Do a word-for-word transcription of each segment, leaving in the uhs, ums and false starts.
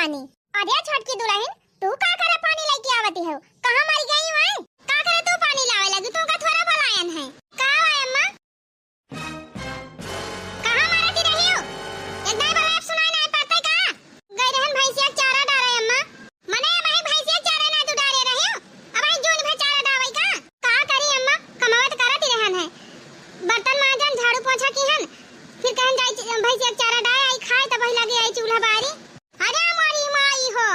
अरे छोटकी दुलहिन, तू का करे पानी लइके आवती हो? कहाँ मरि गई हो, आय? का करे तू पानी लावे लगी? तू का थोड़ा बलायन है? का आय अम्मा? कहाँ मारती रही हो? एक दाई बलायब सुनाई नाहीं पड़ते का? गई रहन भैंसिया के चारा डारे अम्मा। मने अबहीं भैंसिया के चारा नाहीं तू डारे रही हो? अबहीं जून भर चारा डावे का? का करी अम्मा, कमावत करत ही रहन है। बर्तन माजन, झाड़ू पोछा किहन, फिर कहन जाई च-, भैंसिया के चारा डारे आई खाए, तब वही लगे आई चूल्हा बारी। अरे मोरी माई हो,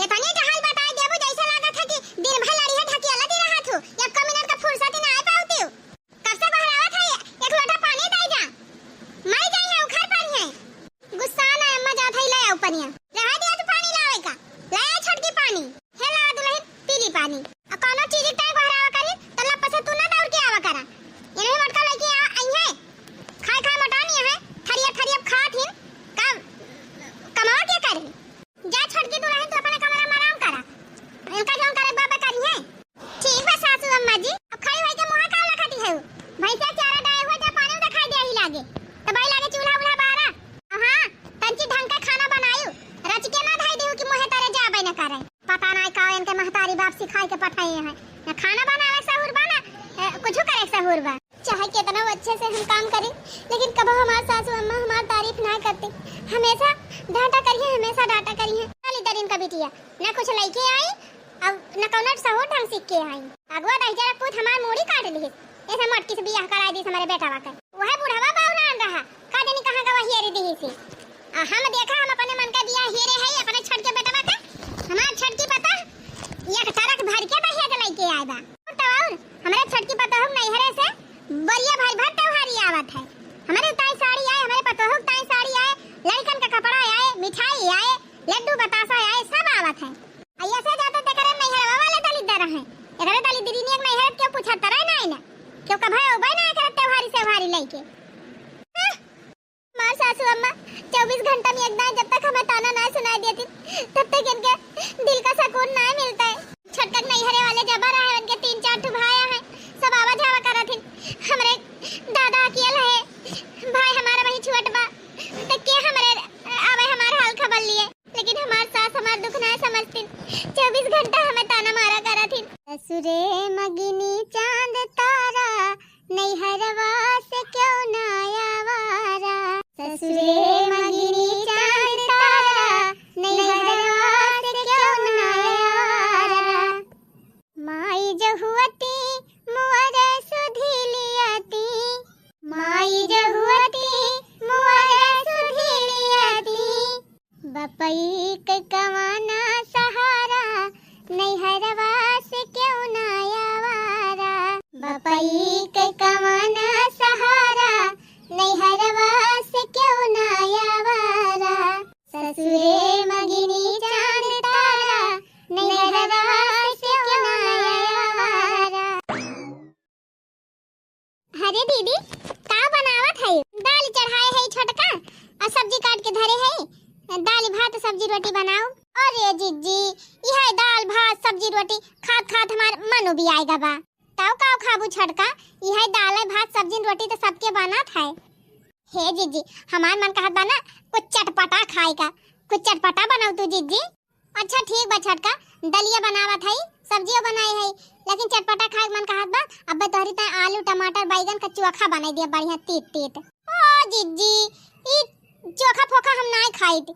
इतनी जहाल बताई देबू जैसे लागत है कि दिन भर लड़िया ढकेलत ही रहत हो, एको मिनट का फुर्सत ही ना आ पावती हो। कब से बहरावत है, एक लोटा पानी दे जा, मर जाई है, उखर पड़ी है। गुस्सा ना अम्मा जात है, ले आओ पनिया, रहा दिया तू पानी लावे का, ले आओ छोटकी पानी, हे ला दुलहिन पी ली पानी। आ कौनो चीज के टाइम बहरावा करी, तो लप से तू ना दौड़ के आवा करा, इन्हें मटका लेके आ, आई है, खाए खाए मोटानी है, थरिया थरिया खात हिन, का कमावा के करे? जा छोटकी दुलहिन, तू अपने कमरा में आराम करा, इनका जौन करे बाबा करी है। ठीक बा सासू अम्मा जी, अब खड़ी होई के मुँह का लखती है? भैंसिया चारा डाले हुए जा पानी देखाई दे ही लागे, तो भाई लागे चूल्हा उल्हा बारा। हाँ, तंची ढंग के खाना बनायु, रच के ना धाई देहु कि मुँहे तरे जाबे न करे। पता नाहीं का इनके महतारी बाप सिखाई के पठाए हैं, न खाना बनावे सहूर बा, न, ए, कुछ करे सहूर बा। चाहे कितना अच्छे से हम काम करी, लेकिन कबो हमार सासू अम्मा हमार तारीफ ना करती। हमेशा डांटा करिए, हमेशा डांटा करिए। चली दरिन का बिटिया, ना कुछ लइके आई, अब ना कौनो सहूर ढंग सीख के आई। अगुआ दहिजरा पूत हमार मूड़ी काट लिहिस, ऐसे मोटकी से बियाह कराई दिस हमारे बेटवा के। वह बुढ़वा बाउरान रहा, का जानी कहाँ का वही अरी दिहिस। आ हम देखा, हम अपने मन का बियाह हेरे है, अपने छोटके बेटवा के, हमार छोटकी पता एक ट्रक भर के दहेज लइके आए बा। तो और हमरे छोटकी पतोहू के नैहरे से बोरिया भर भर त्योहारी आवत है। हमरे ताई साड़ी आए, हमरे पतोहू के ताई साड़ी आए, लड़कन का कपड़ा आए, मिठाई आए, लड्डू बतासा आए, सब आवत है। अइया से ज्यादा ते करे नैहरवा वाले दलिद्दर हैं। एकरे दलिद्दरिनिया के नैहर क्यों पूछत रहे ना, ना? क्यों कभे उबे ना एकरे त्योहारी सेवहारी लइके? हमार सासू अम्मा चउबीस घंटा में एक दाईं जब तक हमें ताना ना सुनाई देती, तब तक इनके दिल का सुकून ना मिलता है। छोटका के नैहरे वाले जबर रहे, उनके तीन चार ठो भाई हैं, सब आवा जावा करत हिन। हमरे दादा अकेल है, भाई हमारा वही छुअट बा, तो के हमरे आवे हमार हाल खबर लिए? लेकिन हमार सास हमार दुख ना समझतिन, चउबीस घंटा हमें ताना मारा करत हिन। ससुरे मगिनी चांद तारा, नैहरवा से क्यों ना आवारा। ससुरे मगिनी चांद तारा, नैहरवा से क्यों ना आवारा। माई जहुवती मुअर सुधी लियती, माई जहुवती मुअर सुधी लियती। बपई के कवना सहारा, नैहरवा से क्यों ना आवारा। बपई के कवना सहारा, नैहरवा से क्यों ना आवारा। ससुरे मगिनी चांद तारा, नैहरवा से क्यों ना आवारा। अरे दीदी, का बनावत है? दाल चढ़ाए है छोटका, और सब्जी काट के धरे है। दाल भात सब्जी रोटी बनाओ। अरे जिज्जी, यह दाल भात सब्जी रोटी खात खात हमार मन उबियाए गा बा। तब का खाबू छोटका? यह दाल भात सब्जी रोटी तो सबके बनत है। हे जिज्जी, हमार मन कहत बा ना कुछ चटपटा खाए का, कुछ चटपटा बनाओ तू जिज्जी। अच्छा ठीक बा छोटका, दलिया बनावत हई, सब्जियो बनाई हई, लेकिन चटपटा खाए के मन कहत बा। अब्बे तोहरी ताई आलू, टमाटर, बैगन का चोखा बनाई दिया, बढ़िया तीत तीत। ओ जिज्जी, ई चोखा फोखा हम नाई खाइत,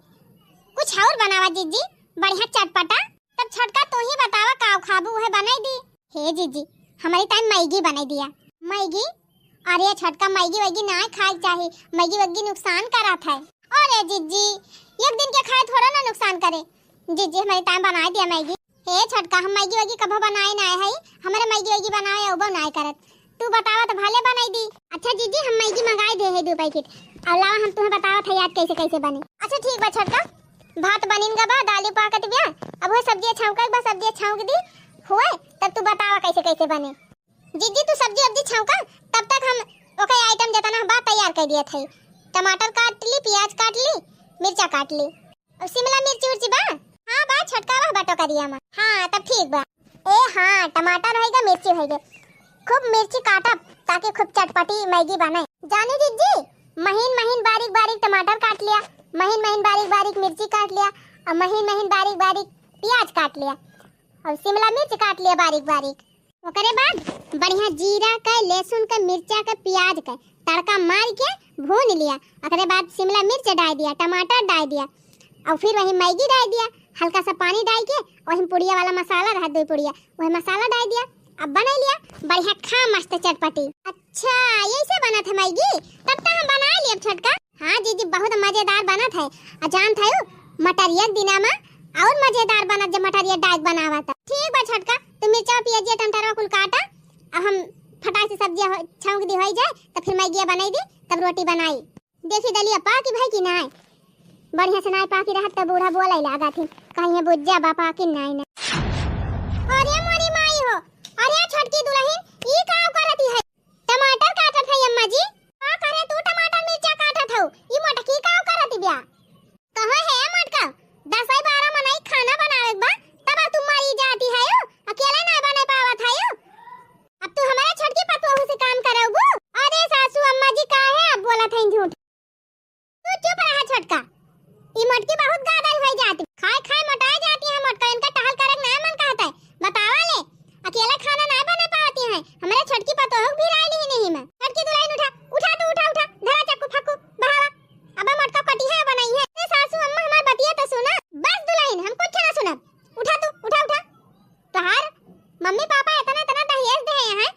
कुछ और बनावा जिज्जी, बढ़िया चटपटा। तब छोटका तू ही बतावा का खाबू, उहे बनाई दी। हे जिज्जी, हमरी ताई मैगी बनाई दिया। मैगी? अरे छोटका, मैगी वैगी नाई खाए के चाही, मैगी वैगी नुकसान करत है। अरे जिज्जी, एक दिन के खाए थोड़ा ना नुकसान करे। जिज्जी, हमरी ताई बनाई दिया मैगी। हे छोटका, हम मैगी वैगी कभो बनाए ना आए हई, हमरे मैगी वैगी बनाए अउबो नाई करत। तू बतावा तो भले बनाई दी। अच्छा जिज्जी, हम मैगी मंगाई दे है दो पैकेट। अब लावा हम तुम्हें बतावत है याद कैसे कैसे बने। अच्छा ठीक बा छोटका, भात बनिन गा बा, दाली पाकत बिया, अब वो सब्जी छौंका बा, सब्जी छौंक दी हुए, तब तू बतावा कैसे कैसे बने। जिज्जी, तू सब्जी उब्जी छौंका, तब तक हम ओके आइटम जितना बा तैयार कर दिया था। टमाटर काट ली, प्याज काट ली, मिर्चा काट ली। अब शिमला मिर्ची उर्ची बा? हाँ बा, छोटका बा, बटो करिया मा। हाँ, तब ठीक बा। ए हाँ, टमाटर होइगा, मिर्ची होइगा, खूब मिर्ची काटब ताकि खूब चटपटी मैगी बने। जानी जिज्जी, महीन महीन बारीक बारीक टमाटर काट लिया, महीन महीन बारीक बारीक मिर्ची काट लिया, और महीन महीन बारीक बारीक प्याज काट लिया और शिमला मिर्च काट लिया बारीक बारीक। ओकरे बाद बढ़िया जीरा के, लहसुन के, मिर्चा के, प्याज के तड़का मार के भून लिया। ओकरे बाद शिमला मिर्च डाल दिया, टमाटर डाल दिया और फिर वही मैगी डाल दिया, हल्का सा पानी डाल के वही पुड़िया वाला मसाला रहा, दो पुड़िया, वही मसाला डाल दिया। अब बना लिया बढ़िया खा मस्त चटपटी। अच्छा, ऐसे बनत है मैगी? तब तो हम बना लिया छोटका। हाँ जीजी, बहुत मजेदार बनत है। आ जानत है, मटरिया के दिना में और मजेदार बनत जब मटरिया डाइक बनावत। ठीक बा छोटका, तू मिर्चा, पियजिया, टमाटरवा कुल काटा, अब हम फटाक से सब्जिया हो-, छौंक दी होई जाए, तो फिर मैगिया बनाई दी, तब रोटी बनाई। देखी दलिया पाकी भाई की नाय, बढ़िया से नाय पाकी रहत तो बूढ़ा बोले लागत ही, कहीं ये बुज्जा बा पाकी नाय ना। अरे मोरी माई हो, अरे छोटकी दुल्हन, ई का करती है? टमाटर काटत है अम्मा जी। का करे तू टमाटर मिर्चा काटत हो? ई मोटकी का करत बिया? कहो हे मोटका, दसई बारह मनई खाना बनावे के बा, तब तू मरी जाती है, अकेले ना बने पावत है। अब तू हमारे छोटकी पतोहू से काम करबू? अरे सासू अम्मा जी, काहे अब बोलत है झूठ? तू चुप रहा छोटका, ई मोटकी बहुत गादल हो जाती, खाए खाए मोटाए जाती है मोटका, इनका टहल करे के ना मन कहता है। बतावा ले, अकेले खाना ना बने पावती है, हमारे छोटकी पतोहू भी राय ली नहीं मैं। छोटकी दुल्हन उठा, उठा तू, उठा, उठा, धरा चक्कू फक्कू, बहावा। अब मोटका कटी है बनाई है। ए सासू अम्मा, हमार बतिया तो सुना। बस दुल्हन, हम कुछ ना सुनब। उठा तू, उठा, उठा। तोहार मम्मी पापा इतना, इतना दहेज दे हैं,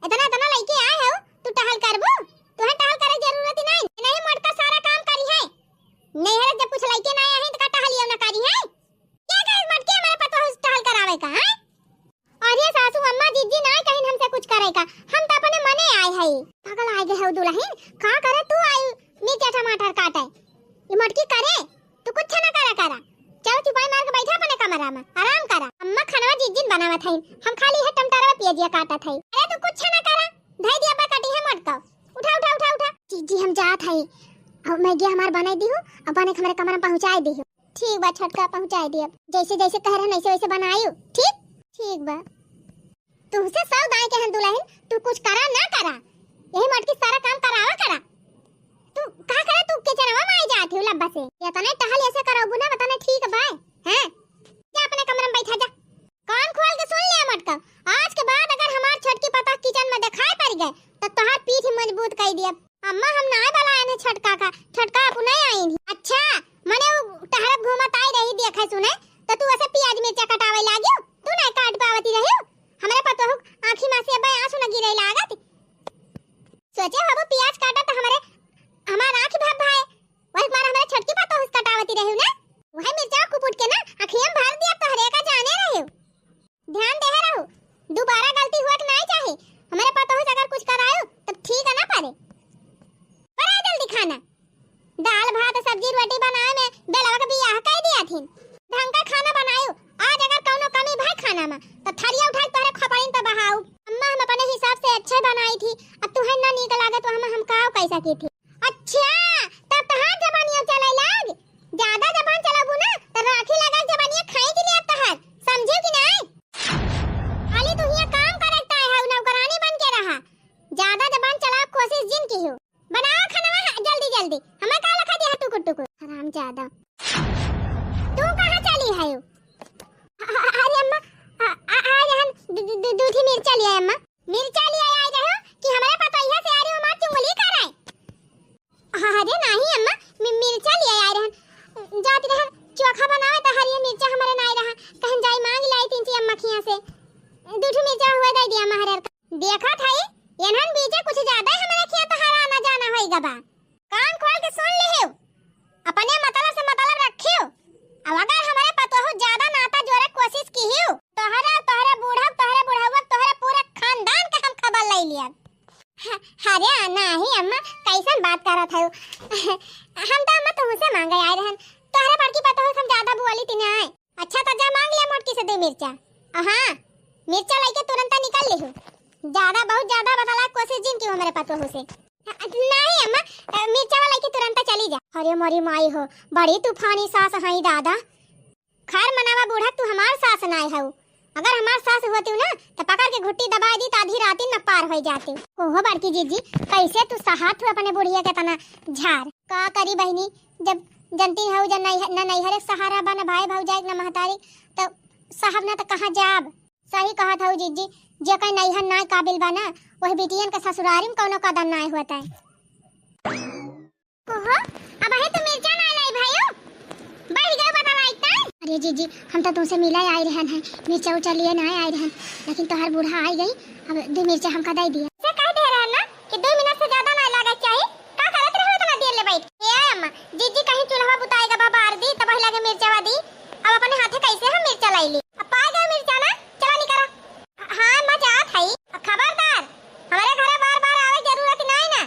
इतना, इतना लइके आए हो, तू टहल करबू? तुहे टहल करे जरूरत ही नहीं, नहीं मोटका सारा काम करी है। नैहर जब कुछ लइके ना आए हैं, तो का टहलियो ना करी है? क्या कहे मोटकी हमारे पतोह से टहल करावे का, हैं? अरे सासू अम्मा, जीजी ना कहिन हमसे कुछ करे का, हम तो अपने मने आए है। पागल आए गए हो दुल्हन, का करे तू आई मिर्चा टमाटर काटे? ये मोटकी करे, तू कुछ ना करा करा। चलो चुपाई मार के बैठा अपने कमरा में, आराम करा। अम्मा खानवा जीजी बनावत है, हम खाली है टमाटर पियजिया काटत है। अरे तू कुछ ना करा, धई दिया बा कटी है मोटका। उठा, उठा, उठा, उठा। जीजी हम जात है, और मैगी हमार बनाई दी हो, और बने के हमारे कमरा में पहुँचाई दी हो। ठीक बा छोटका, पहुँचाई दिया। जैसे जैसे कह रहे वैसे वैसे बनायू। ठीक, ठीक बा। तुमसे सौ दाई के हैं दुल्हन, तू कुछ करा ना करा, यही मोटकी सारा काम करावा करा। तू का करे, तू किचनवा में आई जाती हो लब्बा से। इतने टहल ऐसे करबू ना, बताने ठीक बा, हैं? जा अपने कमरे में बैठा जा। कान खोल के सुन ले मोटका, आज के बाद अगर हमार छोटकी पतोह किचन में दिखाई पड़ गए, तो तोहार पीठ मजबूत कर दिया। अम्मा, हम नाय बलायन है छोटका का, छोटका अपने आइन है। अच्छा, मने उ टहरत घूमत आई रही देखे सुने, तो तू ऐसे प्याज मिर्चा कटावे लागियो? तू नाय काट पावती रहियो? हमरे पतोह आँखी में से अबे आंसू न गिरे लागत। सोचे हबो प्याज काटा तो हमरे, हमार आँखी भाप भाए, वही मार हमरे छोटकी पतोह से कटावती रहियो ना? वही मिर्चा कुपुट के ना अखियम भर दिया तोहरे का जाने रहियो। ध्यान देहे रहू, दोबारा गलती हुए के नाई चाही। हमरे पतोह से अगर कुछ करायो, तब ठीक है ना परे। बनाए जल्दी खाना। दाल, भात, सब्जी, रोटी बनाए में बेलवा के बियाह कर दिया थी। ढंग का खाना बनायो। आज अगर कौनो कमी भाई खाना में, तो थरिया उठाई तोहरे खोपड़िन पे बहाऊ। अम्मा, हम अपने हिसाब से अच्छे बनाई थी, अब तुहे ना नीक लागे तो हम, हम काव कैसा की थी। अच्छा, तब तहार जबानिया चले लाग। ज्यादा जबान चलाबू ना, त राखी लगा जबानिया खींच लिया तहार। समझियो कि नाय? खाली तू हियां काम करे के ताय हऊ, नौकरानी बन के रहा। ज्यादा जबान चलावे कोशिश जिन किहो। बनावा खाना जल्दी जल्दी। हमें का लखा दिया टुकुर टुकुर। हराम ज्यादा। तू कहाँ चली है? अ-, अ-, अरे अम्मा, अ-, अ-, आ रहन दू, दू, दू, दू ठी मिर्चा लिया अम्मा। मिर्चा लिया आई रहे हो कि हमारे पतोहिया से आ रही हो हमार चुंगली करे? अरे नहीं अम्मा, मि-, मिर्चा लिया आई रहन। जाती रहन चोखा बनावे त हरियर मिर्चा हमारे नाई रहा। कहन जाई मांग लाई तीन ची अम्मा खिया से। दू ठी मिर्चा हुए दे दिया अम्मा हरियर का। देखा था ये, इन्हन बीचे कुछ ज्यादा ही हमारे खिया तो हरा आना जाना होई गबा। कान खोल के सुन लिहियो, अपने मतलब से मतलब रखियो। अब अगर हमारे पतोहू ज्यादा नाता जोड़े कोशिश किहियो, तोहरे, तोहरे बूढ़ा, तोहरे बुढ़ावा, तोहरे पूरे खानदान के हम खबर ले लिया। ह-, अरे नाही अम्मा, कैसन बात करत हऊ? हम तो अम्मा तुमसे मांगे आए रहन, तोहरे बड़की पतोहू से हम ज्यादा बोली ती ना आए। अच्छा, तो जा मांग लिया मोटकी से दो मिर्चा। अ हाँ, मिर्चा लेके तुरंत निकल लिहू। ज्यादा, बहुत ज्यादा बतला कोशिश जिन की हमरे पतोहू से। नहीं अम्मा, अ, मिर्चा वाला के तुरंत चली जा। अरे मोरी माई हो, बड़ी तूफानी सास हई दादा। खैर मनावा बूढ़ा, तू हमार सास नाय हऊ। अगर हमार सास होती ना, तो पकड़ के घुट्टी दबाई दी, तो आधी राती न पार हो जाती। ओहो बड़की जीजी, कैसे तू सहात हो अपने बुढ़िया के तना झार? का करी बहिनी, जब जनती हऊ, जब नैह-, न नैहरे के सहारा बा, न भाई भौजाई, न महतारी, त साहब ना त कहाँ जाब? सही कहत हऊ जीजी, जेकर नैहर नाय काबिल बा ना, वही बिटियन के ससुरारी में कौनो कदर नाय होत है। ओहो, अबहीं तू मिर्चा नाय लाई भाई, बैठ गए बता लाई तै। अरे जीजी, हम तो तुमसे मिले आए रहन हैं, मिर्चा उर्चा लिए नाय आए रहन, लेकिन तोहर बूढ़ा आई गई, अब दो मिर्चा हमका दे दिया। से कह दे रहन ना कि दो मिनट से ज्यादा नाय लागे चाही, का करत रहो इतना देर ले बैठ? ए अम्मा, जीजी कहीं चूल्हा बुताएगा बा बार दी, तब लगे मिर्चा दी, अब अपने हाथे कैसे हम मिर्चा लाई ली? अब पाए गए मिर्चा ना, चला निकला। हाँ अम्मा, जात हई। खबरदार, हमारे घरे बार बार आवे जरूरत नाय ना।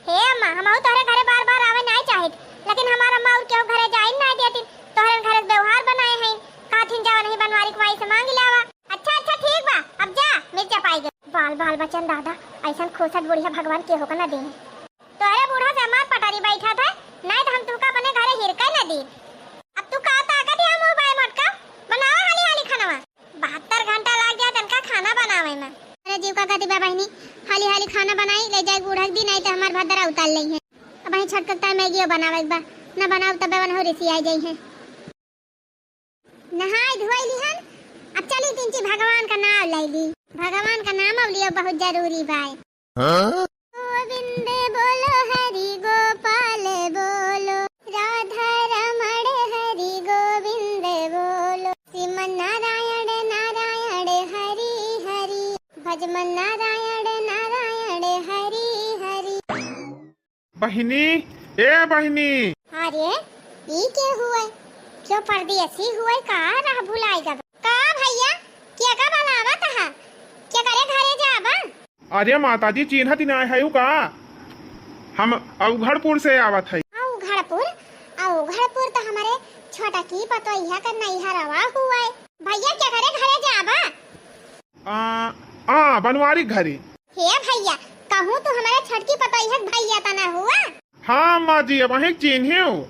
हे अम्मा, हमहू तोहरे घरे बार बार आवे नाय चाहित, लेकिन हमार अम्मा और केहू घरे जाइन नाय देतिन। तोहरे घरे से व्यवहार बनाए हैं, कहथिन जावा नहीं बनवारी कुमाई से मांग लावा। अच्छा अच्छा ठीक बा, अब जा, मिर्चा पाई गए। बाल बाल बचन दादा, ऐसन खोसत बुढ़िया भगवान केहू का ना दे। तोहरे बूढ़ा से हमार पटारी बैठा था, नाय तो हम तुमका अपने घरे हिरका न दी। अब तू का ताकत है मुंह बाय मटका, बनावा हाली हाली खानवा। बहत्तर घंटा लाग जाए तनका खाना बनावे में। अरे जीव का गति बा बहिनी, हाली हाली खाना बनाई, ले जाए बूढ़ा के दी, नाय तो हमार भद्रा उतार लई है। अब वहीं छटकता मैगियो बनावे के बा, न बनाओ तबे वनहो रिसी आ जाई है। नहाई धोई लिहन, अब चली तिनची भगवान का नाम ले ली। भगवान का नाम अब लियो बहुत जरूरी बाय। हाँ? गोविंद बोलो हरि गोपाल बोलो, राधा रमण हरि गोविंद बोलो, श्रीमन नारायण नारायण हरि हरि, भजमन नारायण नारायण हरि हरि। बहिनी, ए बहिनी। अरे, ई के हुए? क्यों परदेसी हुए का? राह भुलाई गवा। का भैया, के का बुलावत हा? के करे घरे जाबा? अरे माता जी, चिन्हत नाय हयू का? हम अवघड़पुर से आवत हई। अवघड़पुर? अवघड़पुर तो हमारे छोटकी पतोहिया का नैहरवा हुए। भैया, के करे घरे जाबा? आ, आ, बनवारी घरे। हे भैया, कहूँ तू हमारे छोटकी पतोहिया के भैया त ना हुआ? हाँ अम्मा जी, अब अहें चिन्हे हो।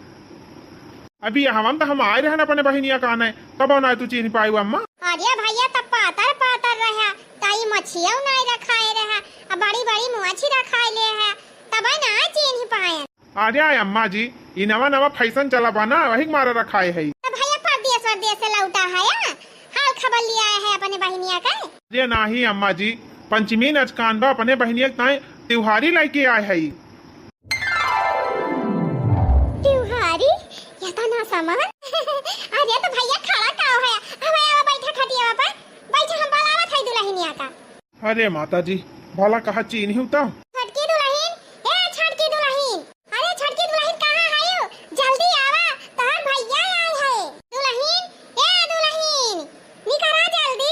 अभी हम त हम आए रहन अपने बहिनिया का आने, तब ना तू चिन्ह पायू अम्मा। अरे भैया, तब पातर पातर रहा, ताई मछिया नाय रखाए रहा, अब बड़ी बड़ी मछी रखाए ले है, तब ना चिन्ह पाए। अरे अम्मा जी, ई नवा नवा फैशन चला बा ना, वही के मारे रखाए है। तो भैया परदेस वरदेस से लौटा है, आ? हाल खबर लिया है अपने बहिनिया का? अरे नाही अम्मा जी, पंचमी नचकान बा, अपने बहिनिया के ताई त्योहारी लेके आए है। त्योहारी? ये तो ना सामान। अरे तो भैया खड़ा का है? अब आवा बैठा खटिया पर, बैठा हम बुलावत है दुल्हनिया का। अरे माता जी, भला कहा चिन्हिउ त? छोटकी दुलहिन, ए छोटकी दुलहिन, अरे छोटकी दुलहिन कहाँ हयू? जल्दी आवा, तोहर भैया आए है। दुलहिन, ए दुलहिन, निकरा जल्दी।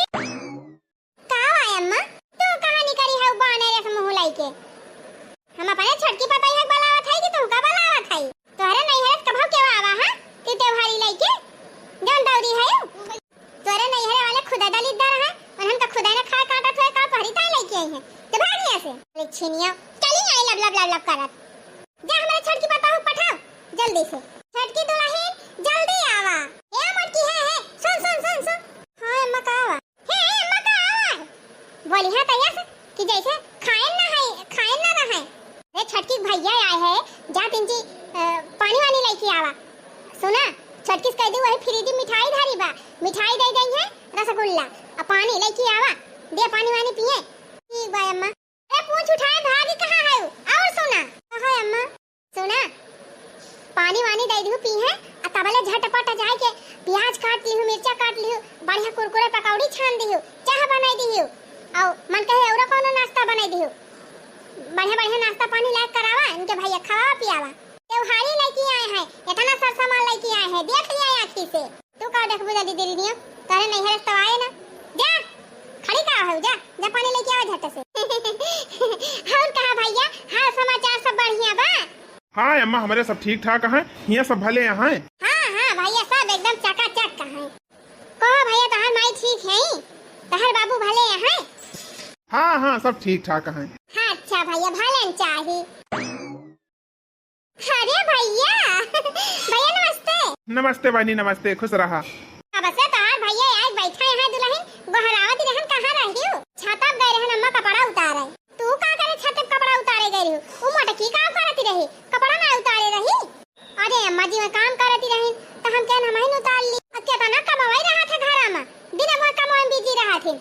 का आय अम्मा, तू कहाँ निकरी हऊ बाने रे मुँह लइके? हम अपने छोटकी पतोहिया के बुलावत हई कि तुमका बुलावत हई? तोहरे नैहरे से कभो केहू आवा, हाँ? कि त्योहारी लइके? जौन दौरी है यू? तोहरे नैहरे वाले खुदे दलिद्दर हैं, उन्हन का खुदे ने खाए काटत हुए का पहरी ताई लइके आई हैं। तो भाग यहाँ से। अरे छिनिया, चली आई लब लब लब लब करत। जा हमारे छोटकी पतोहू पठाओ, जल्दी से। छोटकी दुलहिन, जल्दी आवा। ए मोटकी है, है, सुन, सुन, सुन, सुन। हाँ, अम्मा का आवा? हे, हे, अम्मा का आवा है? बोली हाँ तैया से कि जैसे खाएन ना है, खाएन ना रहे। अरे छोटकी भैया आए है, जा तिनची, अ, पानी वानी लेके आवा। सुना, छोटकी से कह दी वही फ्रिज में मिठाई धरी बा, मिठाई दे गई है रसगुल्ला, आ पानी लेके आवा, दे पानी वानी पिए। ठीक बा अम्मा। अरे पूँछ उठाए भागी कहाँ है? और सुना, कहाँ है अम्मा? सुना, पानी वानी दे दिहु पीहे, आ तबले झटपट जाए के प्याज काट लिहु, मिर्चा काट लिहु, बढ़िया कुरकुरे पकौड़ी छान दिहु, चाह बनाई दिहु, और मन कहे औरो कौनो नाश्ता बनाई दिहु। बढ़िया बढ़िया नाश्ता पानी लायक करावा, इनके भैया खवावा पियावा। त्योहारी लेके आए हैं, इतना सर सामान लेके आए हैं, देख लिया आँखी से। तू का देखबू जल्दी दिलनिया, तोरे नैहर से तो आए ना। जा, खड़ी का हो, जा, जा पानी लेके आवा झट से। और कहा भैया, हाल समाचार सब बढ़िया बा? हाँ अम्मा, हमरे सब ठीक ठाक हैं, हियाँ सब भले हैं। हाँ, हाँ भैया, सब एकदम चकाचक हैं। कहो भैया, तोहार माई ठीक है? तोहार बाबू भले हैं? हाँ, हाँ, सब ठीक ठाक हैं। हाँ, अच्छा भैया, भले चाही। अरे भैया, भैया नमस्ते। नमस्ते बहनी, नमस्ते, खुश रहा। अब से तोहार भैया आज बैठा यहाँ दुलहिन, गोहरावत रहन, कहाँ रहियो? छाता पे गए रहन अम्मा कपड़ा उतारे। तू का करे छत पे कपड़ा उतारे गई रही? उ मोटकी का करत रही? कपड़ा ना उतारे रही? और अरे अम्मा जी, मैं काम करती रही, तो हम कहन हमहिन उतार ली। अब केतना कमावई रहत है घरा में, दिन भर कमावे में बिजी रहत है।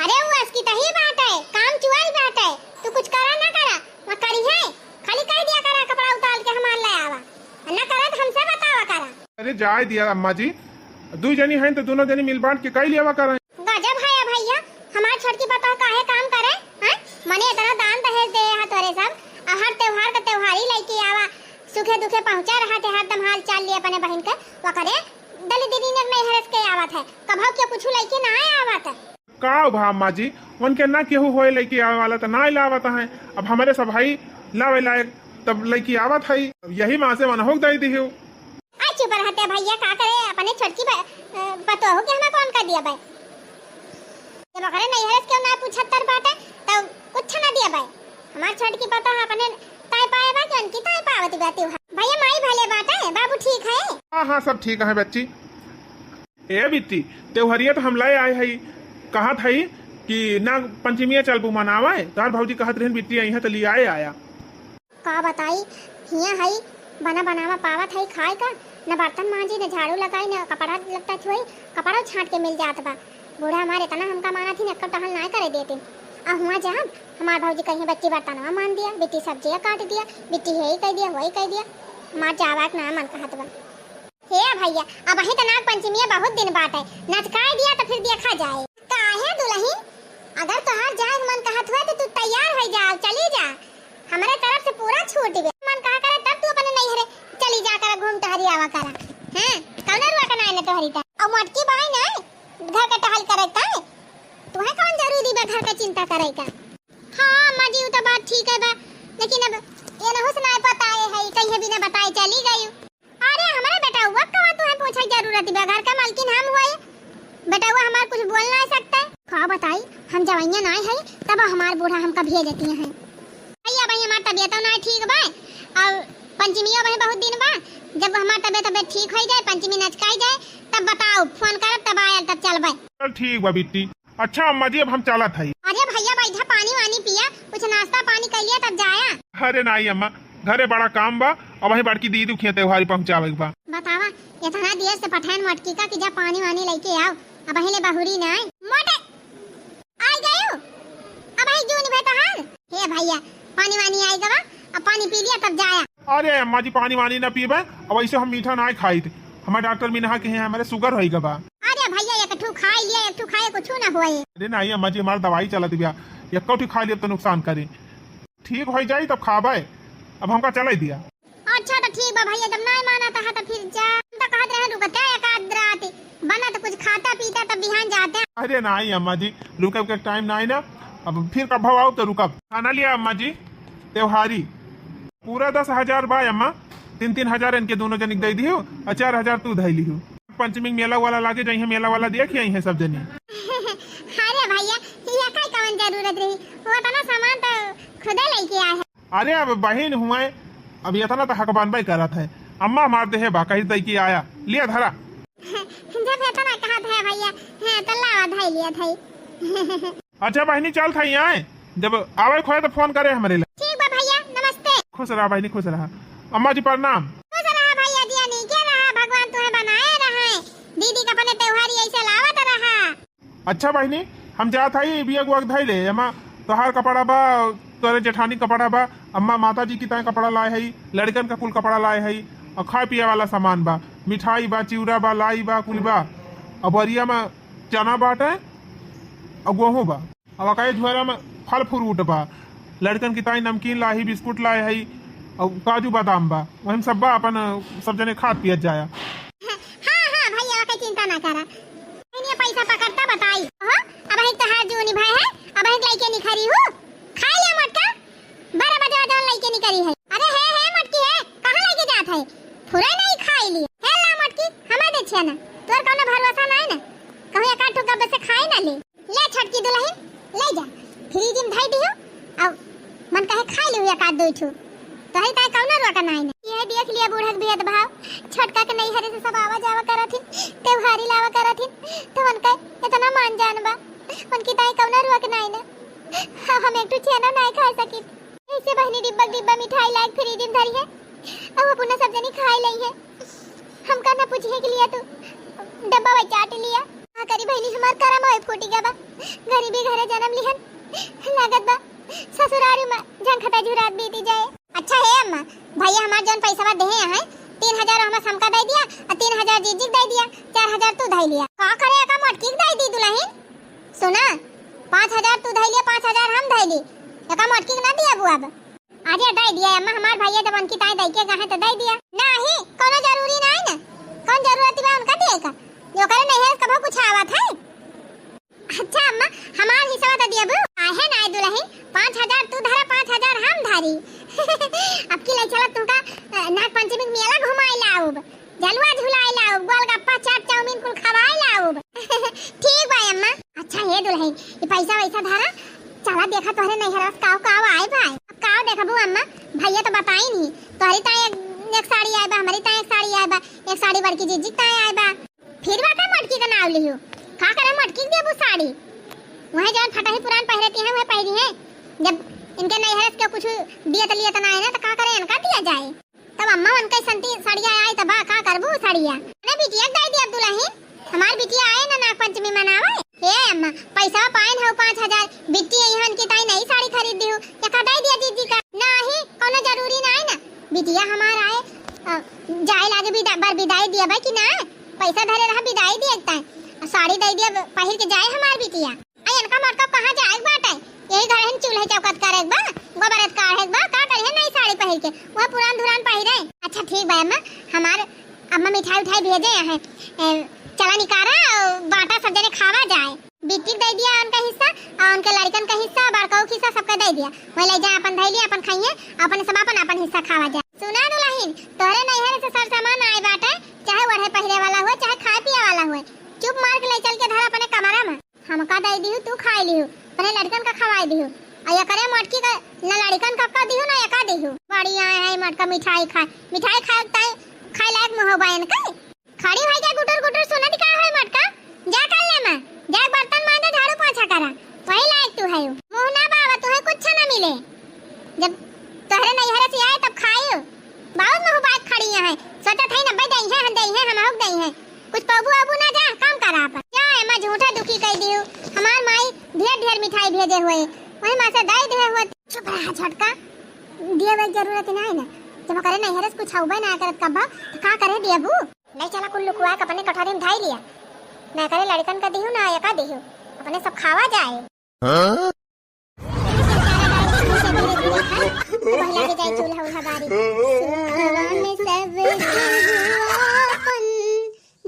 अरे वो असकी तही बात है, काम चुआई बात है, तू कुछ करा ना करा, मैं करी है, खाली कह दिया करा कपड़ा उतार के हमार ले आवा, ना करा तो हमसे बतावा करा। अरे जाए दिया अम्मा जी, दुई जनी हैं तो दोनों जनी मिल बांट के कई लेवा करें। गजब है भैया, हमार छोटकी पतोह काहे काम करे? हैं? मने इतना दान दहेज दे है तोरे सब, आ हर त्योहार का त्योहारी लइके आवा, सुखे दुखे पहुँचा रहत है, हरदम हाल चाल लिए अपने बहिन के, वकरे दली दीदी ने नहीं हरस के आवत है, कभव के कुछ लइके ना आवत है। का भा अम्मा जी, उनके ना केहू होए लइके आवे वाला त ना लावत है, अब हमारे सब भाई लावे लायक तब लइके आवत है, अब यही माँ से मनहोक दई दिहू। आ चुप रहते भैया, का करे अपने छोटकी ब-, अ, पतोहू के हमें कौन कर दिया बे? जब ओकरे नैहरे से केहू ना पूछत तर बाटे, तब कुछ ना दिया बे। हमार छोटकी पतोह अपने ताई पाए बा कि उनकी ताई पावत बा त्योहार। भैया माई भले बाटे, बाबू ठीक है? हाँ, हाँ, सब ठीक है बच्ची। ए बिट्टी, त्योहरिया तो हम लाए आए हई, कहत हई कि नाग पंचमिया चलबू मनावे, तोहार भौजी कहत रहन बिट्टी आई है तो लियाए आया। का बताई, हियाँ हई, बना बनावा पावत हई खाए का, न बर्तन मांजी, न झाड़ू लगाई, न कपड़ा लत्ता धोई, कपड़ा छांट के मिल जात बा। बूढ़ा हमार इतना हमका मानत ही, एक्को टहल नाय करे देते। आ हुआं जाब, हमार भौजी कहीं बच्ची बर्तनवा मान दिया, बिट्टी सब्जिया काट दिया, बिट्टी हेई कह दिया, वही कह दिया, हमार जावा के ना मन कहत बा। हे भैया, अबहीं त नाग पंचमिया बहुत दिन बाटे, नचकाई दिया त फिर देखा जाए। काहे दुलहिन, अगर तोहार जाए के मन कहत हुए त तू तैयार होइ जा, चली जा, हमरे तरफ से पूरा छूट बे। मन कहा करे तब तू अपने नैहरे चली जा कर घूम टहरी आवा करा। हैं, कौनो रुआ के नाई न तोहरी त। अब मोटकी बाई ना, घर के टहल करे का, तुहे कौन जरूरी बा घर के चिंता करे का? हाँ अम्मा जी, उ त बात ठीक है बा, लेकिन अब ये नहुस ना पता है, है कहीं बिना बताए चली गई। अरे हमारे बेटउआ, कवा तुहे पूछे जरूरत बा? घर का मालकिन हम हुए, बेटउआ हमार कुछ बोल ना सकते। का बताई, हम जवइया नाय है, तब हमार बूढ़ा हमका भेज दिए हैं। भैया भाई, हमार तबियत नाय ठीक बा, और पंचमियो भाई बहुत दिन बा, जब हमार तबियत, तबियत ठीक हो जाए, पंचमी नचकाई जाए, तब बताओ, फोन करब, तब आयल, तब चलबे। चल ठीक बा बिट्टी, अच्छा अम्मा जी, अब हम चलत हई। अरे भैया बैठा, पानी वानी पिया, कुछ नाश्ता पानी कर लिया तब जाया। अरे नाई अम्मा, घरे बड़ा काम बा, अबहीं बड़की दीदी उखिया त्योहारी पहुँचावे के बा। बतावा, इतना देर से पठान मोटकी का कि जा पानी वानी लेके आओ, अबहीं ले बहुरी नाई। मोटे, आई गयो, अबहीं जून भे तहार। हे भैया, पानी वानी आई गवा, अब पानी पी लिया तब जाया। अरे अम्मा जी, पानी वानी ना पीबे, अब ऐसे हम मीठा ना खाइत, हमारे डॉक्टर मीनहा के हैं, हमारे शुगर होई गवा। अरे भैया, एक ठू खाई लिया, एक ठू खाए कुछ ना होए। अरे नहीं अम्मा जी, हमार दवाई चलत बिया, एको ठू खा लिया तो नुकसान करे, ठीक हो जाई तब खाबे, अब हमका चले दिया। अच्छा तो ठीक बा भैया, जब नहीं माना तो, तो फिर जा। हम तो कहत रहे रुकते एक आध रात, बना तो कुछ खाता पीता तब बिहान जाते। अरे नहीं अम्मा जी, रुकब के टाइम नहीं ना, अब फिर कब आओ तो रुकब। खाना लिया अम्मा जी, त्योहारी पूरा दस हजार बा अम्मा, तीन तीन हजार इनके दोनों जनिक दे दियो और चार हजार तू धई लियो। पंचमी के मेला वाला लागे, जइहे मेला वाला देख अइहे सब जनी। अरे भैया, ये का कवन जरूरत रही, वो इतना सामान तो खुदे लेके आए हैं। अरे अब बहिन हुए, अब इतना तो हक बनबे करत है। अम्मा हमार देहे बा, कही दई की आया, लिया धरा। जब इतना कहत है भैया, हाँ तो लावा धई लिया धई। अच्छा बहिनी, चल था यहाँ, जब आवे खोए तो फोन करे हमरे ला। ठीक बा भैया, नमस्ते। खुश रहा बहिनी, खुश रहा। अम्मा जी प्रणाम। खुश रहा भैया, दिया नीके रहा, भगवान तुहे बनाए रहे, दीदी का अपने त्योहारी ऐसे लावत रहा। अच्छा बहिनी, हम जात हई, बिया गुआ के धई ले, एमा तोहार कपड़ा बा, तोरे जेठानी कपड़ा बा, अम्मा माता जी की ताई कपड़ा लाए हई, लड़कन का कुल कपड़ा लाए हई, और खाए पिए वाला सामान बा, मिठाई बा, चिउरा बा, लाई बा, कुल बा, और बोरिया में चना बाटे, और गेहूँ बा। अब अकाई झोरा में फल फ्रूट बा, लड़कन की ताई नमकीन लाही, बिस्कुट लाए हई, और काजू बादाम बा, वही में सब बा, अपन सब जने खात पियत जाया। हाँ, हाँ, भैया, ओके चिंता ना करा। इन्हें पैसा पकड़ता बताई। हो, अब एक तो हाथ जो निभाए है, अब एक लइके निखरी हूँ। खा लिया मोटका, बारह बजे वाला लइके निकली है। अरे हे, हे मोटकी है, कहाँ लइके जात है? फुरे नहीं खाई ली। हे ला मोटकी, हमें दे छिया ना, तोर कौनो भरोसा नहीं ना, कहूँ एक आध ठो गब्बे से खाई ना ली। ले छोटकी दुलहिन, ले जा, फ्रिज में धई दियो, अब मन कहे खाई लियो एक आध दो ठो। तोहरी ताई कौनो रोक नाई ना। ये देख लिया बूढ़ा के भेदभाव, छोटका के नैहरे से सब आवा जावा करत हिन, त्योहारी लावा करत हिन, तो उनका इतना मान जान बा, उनकी ताई कौनो रोक नाई ना। हम एक ठो छेना नाई खा सकित। ऐसे बहिनी डिब्बा डिब्बा मिठाई लाइक फ्रिज में धरी है, अब अपना सब जनी खाए लई है, हमका ना पूछे के लिए तू डब्बा वही चाट लिया। का करी बहिनी, हमार करम वही फूटी गवा, गरीबी घरे जन्म लिहन। लागत बा ससुरारी में झंखता झुरात बीती जाए। अच्छा हे अम्मा, भैया हमार जौन पैसवा देहे हैं, तीन हजार हमस हमका दे दिया और तीन हजार जीजी के दे दिया, चार हजार तू धई लिया। का करे, एका मोटकी के दे दी दुलहिन? सुना, पाँच हजार तू धई लिया, पाँच हजार हम धई ली, एका मोटकी के ना दिया बुआ अब। अरे दे दिया अम्मा, हमार भैया जब उनकी ताई दे के कहे तो दे दिया। नाही, कोनो जरूरी नाही ना, कौन जरूरत बा उनका दिए का, जो करे नहीं है कभो कुछ आवत है। अच्छा अम्मा, हमार हिस्सा तो दियबू? आहे ना दुलहिन, पाँच हजार तू धरा, पाँच हजार हम धरी। अब की ले चला तुमका, अ, नाग पंचमी के मेला घुमाए लाउब, झलुआ झुलाए लाउब, गोलगप्पा, चाट, चाउमीन कुल खवाए लाउब। ठीक बा अम्मा। अच्छा हे दुलहिन, ये पैसा वैसा धरा, चला देखा तोहरे नैहरा से काव काव आए बा। अब काव देखबू अम्मा, भैया तो बताई नहीं, तोहरी ताई एक, एक साड़ी आए बा, हमारी ताई एक साड़ी आए बा, एक साड़ी बड़की जीजी के ताई आए बा। फिर बा का मोटकी का नाव लिहू? का करे मोटकी के देबू साड़ी? वह जौन फटही पुरान पहिरती हैं, वह पहिरी हैं। जब इनके नैहर से कुछ दियत लियत ना है ना, तो का करे इनका दिया जाए? तब अम्मा उनके संती साड़िया आई, तब बा का करबू साड़िया? अरे बिटिया के दे दिया दुलहिन, हमार बिटिया आए ना नाग पंचमी मनावे। हे अम्मा, पैसा पाइन हो पाँच हजार, बिट्टी आई हन की ताई नई साड़ी खरीद दिहू, एका दे दिया जीजी का। नाही, कोनो जरूरी ना है ना, बिटिया हमार आए, अ, जाए लागे बिदा-, बर बिदाई दिया बा कि ना? पैसा धरे रहा, बिदाई दिए ताई। आ साड़ी दे दिया, पहिर के जाए हमार बिटिया। आ इनका मोटका कहाँ जाए के बाटे? यही घर हिन चूल्हे चौकत करे के बा, गोबरत काढ़े के बा, का करिए नई साड़ी पहिर के? वह पुरान धुरान पहिरे। अच्छा ठीक बा अम्मा, हमार अम्मा मिठाई उठाई भेजे हैं। ए, चला निकारा, बाटा सब जने खावा जाए। बिट्टी के दे दिया उनका हिस्सा, और उनके लड़कन का हिस्सा, बड़काऊ के हिस्सा सबका दे दिया। वही ले जाए अपन धैली, अपन खाइए, अपन सब अपन अपन हिस्सा खावा जाए। सुना दुलहिन, तोहरे नैहर से सर सामान आए बाटे, चाहे ओढ़े पहिरे वाला हुए, चाहे खाए पिए वाला हुए, चुप मार के ले चल के धर अपने कमरा में। हमका दे दिहू, तू खाए लिहू, अपने लड़कन का खवाए दिहू, और एकरे मोटकी का ना लड़कन का, का दिहू ना एका दिहू। बड़ी आए है मोटका मिठाई खाए, मिठाई खाए ताई खाए लायक मुँह बा इनके। खड़ी होई के गुटुर गुटुर सुनत का है मोटका? जा कर ले माँ, जा बर्तन मांजा, झाड़ू पोछा करा, वही लायक तू है। मुँह ना बावा, तुहे कुछ ना मिले। जब तोहरे नैहरे से आए तब खाइयो, बहुत मुँह बात खड़ी है। सोचत है ना, भाई दई है, हम दई है, हम आउक दई है। कुछ पबू अबू ना, जा काम करा अपन। जा एमा झूठा दुखी कह दियो। हमार माई ढेर ढेर मिठाई भेजे हुए, वही माँ से दई दे हुए। चुप रहा छोटका, दिए भाई जरूरत ना है ना। जब करे नैहरे से कुछ अउबे ना करत कब्बा, तो का करे दिए बू? ले चला कुल लुकवा के अपने कटोरी में धाई लिया। ना करे लड़कन का दिहू ना एका दिहू, अपने सब खावा जाए। हाँ? पहला के जाए चूल्हा उल्हा बारी। सुखवा में सब केहू आपन,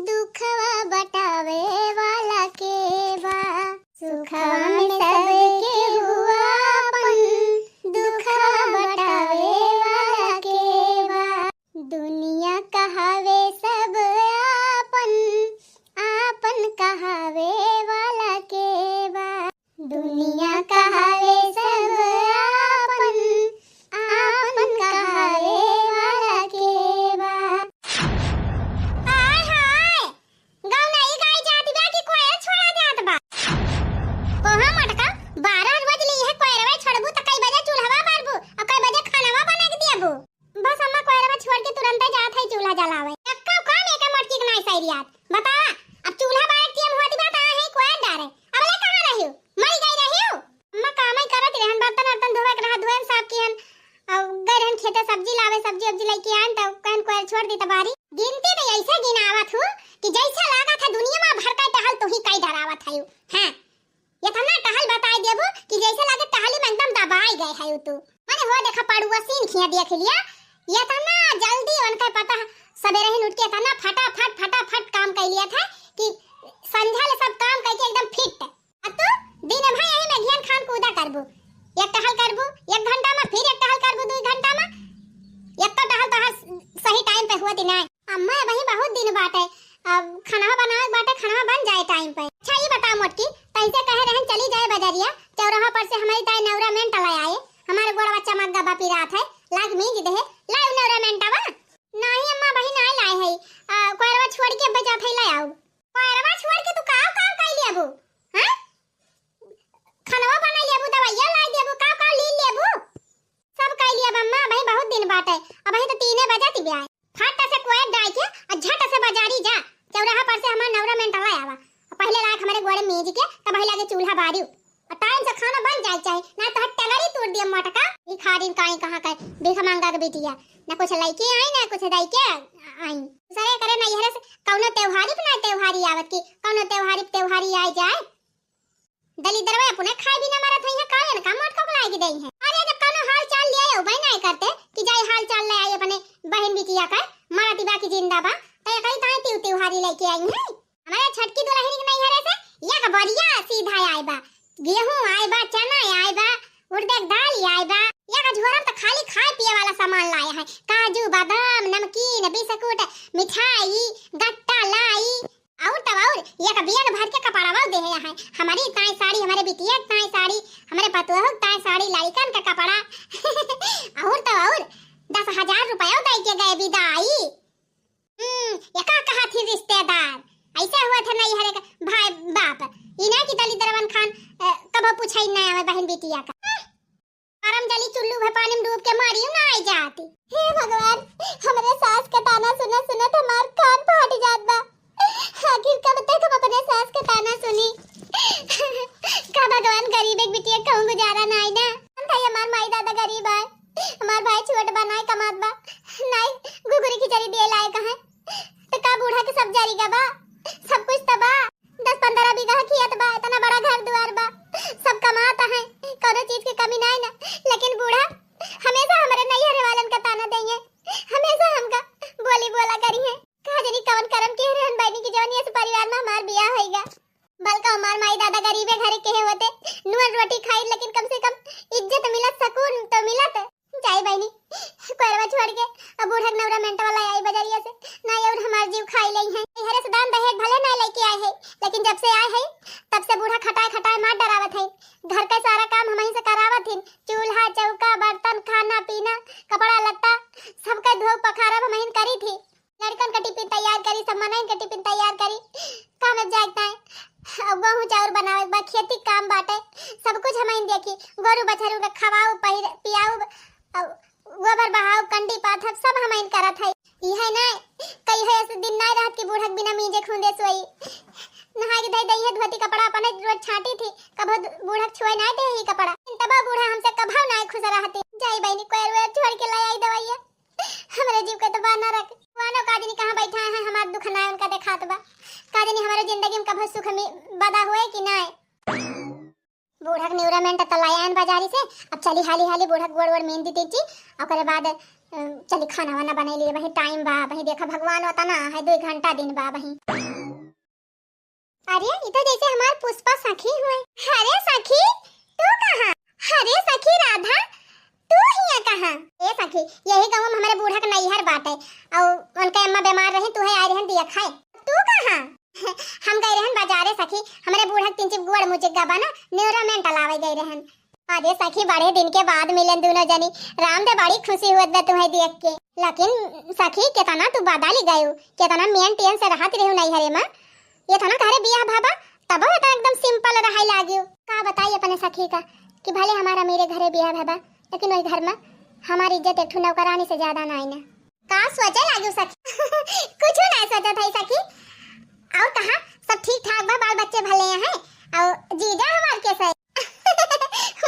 दुखवा बटावे वाला के बा। सुखवा में सब केहू आपन, दुखवा बटावे वाला के बा। दुनिया कहावे सब आपन, आपन कहावे वाला के बा। दुनिया कहावे सब आपन, आपन कहावे वाला के बा। आय हाय, गौनई गाय जात बा कि कोयल छोड़ा जात बा? ओहो मटका, बारह बज ली है, कोयरवे छोड़बू त कई बजे चूल्हवा बारबू और कई बजे खानावा बना के दियाबू? बस अम्मा, कोयरवा छोड़ के तुरंते जात है चूल्हा जलावे। एक्का काम एके मोटकी के नाई सैरियात। बतावा, अब चूल्हा बारे टेम होत बा त आहे कोयर डारे। अब ले कहाँ रहियो? मरी गई रहियो? अम्मा कामई करत रहन, बर्तन वर्तन धोवे के रहा, धोएन साफ किहन। अब गए रहन खेते सब्जी लावे, सब्जी उब्जी लेके आन त कहन कोयर छोड़ दी त बारी। गिनती त ऐसे गिनावत हूँ कि जैसे लागत है दुनिया में भर का टहल तू ही कई डरावत है। हाँ, इतना टहल बताई देबू कि जैसे लागे टहली में एकदम दबाई गए है तू। माने हो देखा पड़ुआ सीन खिया देख लिया, इतना जल्दी उनका पता सबेरे ही उठ के इतना फटाफट फटाफट काम कर लिया था कि संझा ले सब काम करके एकदम फिट। अब तू दिन भर यही में घियन खान कूदा करबू, एक टहल करबू एक घंटा में, फिर एक टहल करबू दो घंटा में, एक तो टहल तोहार सही टाइम पे हुआ थी ना। अम्मा, अबही बहुत दिन बाटे, अब खाना बनावे के बाटे, खाना बन जाए टाइम पे। अच्छा, ये बताओ मोटकी, तैसे कहे रहन चली जाए बजरिया, चौराहा पर से हमारी ताई नेवरा मेंट लाई आए, हमारे गोड़वा चमक गबा पिरात है, लाग मीज देहे, लाओ नेवरा मेंटवा। नहीं अम्मा, अबही नहीं लाए है, आ, कोयरवा छोड़ के बजात है, ले आओ। कोयरवा छोड़ के तू काव काव कई लेबू? हैं? खानवा बनाई लेबू, दवाइया लाई देबू, काव काव ली लेबू? सब कई लिया अम्मा, अबही बहुत दिन बाटे, अबही तो तीने आए। फट से कोयर डाइ के अउ झट से बजारी जा, चौराहा पर से हमार नौरा मेंटवा आवा। अउ पहिले लायक हमरे गोड़े मीज के तब पहिले आगे चूल्हा बारियो। अउ टाइम से खाना बन जाए चाहे, ना तो टंगरी तोड़ दिया मटका। ई खारिन काई कहाँ का भीख मांगा के बिटिया, ना कुछ लइके आई, ना कुछ दइके आई। सरे करे नैहरे से कौनो त्योहारी पे ना त्योहारी आवत की, कौनो त्योहारी पे त्योहारी आइ जाए। दलिद्रवा अपने खाए बिना मरत हई है, का इनका मटका को लाए के देई है। अरे जब कौनो हाल चाल लिया आयो, वही नहीं करते कि जाई हाल चाल ले आई अपने बहन बिटिया का, मरत बा कि जिंदा बा, तो ये कहीं ताई तिउ तिउहारी लेके आई है। हमारे छटकी दुल्हन के नैहरे से एक बोरिया सीधा आए बा, गेहूं आए बा, चना आए बा, उड़द के दाल आए बा, एक झोरा में तो खाली खाए पिए वाला सामान लाए हैं, काजू, बादाम, नमकीन, बिस्कुट, मिठाई, गट्टा लाई, और तब और एक बैग भर के कपड़वा देहे हैं। हमारी ताई साड़ी, हमारे बिटिया के ताई साड़ी, हमारे पतोह के ताई साड़ी, लड़िकन के कपड़ा। और तब और दस हजार रुपया दे के गए विदाई। हम्म, ये का कहा थी रिश्तेदार? ऐसे हुआ था नहीं हरे भाई बाप। इन्हें की दलिद्रवन खान, अ, कबो पूछे ही नहीं आवे बहन बिटिया का। गरम जली चुल्लू भे पानी में डूब के मरियो ना आई जाती। हे भगवान, हमरे सास के ताना सुनत सुनत हमार कान फाट जात बा। आखिर कब तक हम अपने सास के ताना सुनी? का भगवान, गरीब एक बिटिया कहूँ गुजारा ना आई ना। हम भाई, हमार माई दादा गरीब आए, हमार भाई छोट बा, नाई कमात बा, नाई घुघुरी खिचड़ी दिए लायक है। तो का बूढ़ा के सब जारी गा बा? सब कुछ तो बा। दस पन्द्रह बीघा खेत बा, इतना बड़ा घर दुआर बा, सब कमात है, कौनो चीज की कमी नाई ना। लेकिन बूढ़ा हमेशा हमरे नैहरे वालन का ताना देइहैं, हमेशा हमका बोली बोला करिहैं। का जानी कवन करम के रहन बहिनी की जवन इस परिवार में हमार बियाह होइगा। बल्कि हमार माई दादा गरीबे घरे के होते, नून रोटी खाई, लेकिन कम से कम इज्जत मिलत, सुकून तो मिलत। जाई बहिनी, कोयरवा छोड़ के अब बूढ़ा के नौरा मेंटवा लाई आई बजरिया से, ना और हमार जीव खाई लेइहैं। हरे से दान दहेज भले ना लेके आए हैं, लेकिन जब से आए हैं, तब से बूढ़ा खटाए खटाए मार डरावत है। घर का सारा काम हमही से करावत हिन, चूल्हा, चौका, बर्तन, खाना, पीना, कपड़ा लत्ता, सबका धो पखारब हमही करी थी। लड़कन का टिफिन तैयार करी, सब मनइन का टिफिन तैयार करी, काम में जाए ताए। अब गेहूं चाउर बनावे के बाद खेती के काम बाटे, सब कुछ हमइन देखी, गोरू बछरू के खवाऊ, पहिर, पियाऊ, अब गोबर बहाऊ, कंडी पाथब, सब हमइन करत है। इहे ना, कई है ऐसे दिन ना रहत कि बूढ़क बिना मीजे खूंदे सोई। नहाए के धई दई है धोती कपड़ा अपने रोज छाटी थी, कबो बूढ़क छुए ना दे ही कपड़ा। तब बूढ़ा हमसे कबहू ना खुश रहती। जाई बहिनी, कोयर वोयर छोड़ के ले आई दवाइया। हमरे जीव के तो बा नरक। वानो का जानी कहाँ बैठा है, हमार दुख ना उनका देखात बा। का जानी हमारे जिंदगी में कभो सुख में बदा हुए कि ना। बूढ़क निउरा मेंट तलायान बाजारी से, अब चली हाली हाली बूढ़क गोड़ वोड़ मेंदी दीची, ओकरे बाद, अ, चली खाना वाना बनाई लिए, वही टाइम बा, वही देखा भगवान होता ना है, दो घंटा दिन बा वही। अरे, ई तो जैसे हमार पुष्पा सखी हुए। अरे सखी, तू कहाँ? अरे सखी राधा, तू हिया कहाँ? ए सखी, यही गाँव में हमरे बूढ़ा के नैहर बाटे, और उनके अम्मा बीमार रही, तू है आई रहन दिया खाए। तू कहाँ? हम गए रहन बाजारे सखी, हमरे बूढ़ा के तीन चिप गुड़ मुझे गबा ना, न्यूरोमेंट लावे गए रहन। अरे सखी, बड़े दिन के बाद मिलन दोनों जनी। राम दे बड़ी खुशी हुआ बा तुम्हें देख के। लेकिन सखी, कितना तू बदल गयू, कितना मेंटेन से रहत रहू नैहरे में। ये था ना घरे बियाह भाबा, तब तो एकदम सिंपल रहाई लागियो। का बताई अपने सखी का कि भले हमारा मेरे घरे बियाह भाबा, लेकिन वही घर में हमारी इज्जत एक ठो नौकरानी से ज्यादा ना आई ना। का सोचे लागियो सखी? कुछ ना सोचत है सखी। और कहा, सब ठीक ठाक बा, बाल बच्चे भले हैं, और जीजा हमार कैसे?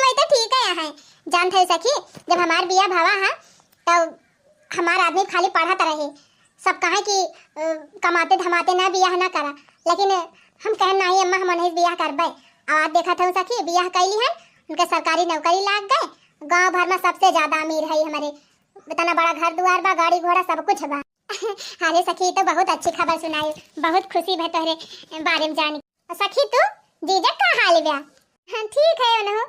वही तो ठीक है, है। जानत है सखी, जब हमार बियाह भावा है, तो हमार आदमी खाली पढ़त रहे। सब कहे कि, अ, कमाते धमाते ना बियाह ना करा, लेकिन हम कहन, "नहीं अम्मा, हम नहीं बियाह करबे।" और आज देखत हूँ सखी, बियाह कैली है, उनके सरकारी नौकरी लाग गए, गांव भर में सबसे ज्यादा अमीर है हमारे, इतना बड़ा घर दुआर बा, गाड़ी घोड़ा सब कुछ बा। अरे सखी, तो बहुत अच्छी खबर सुनाई, बहुत खुशी भा तोहरे बारे में जान। सखी, तू जीजा का हाल बा? हाँ, ठीक है उनहु,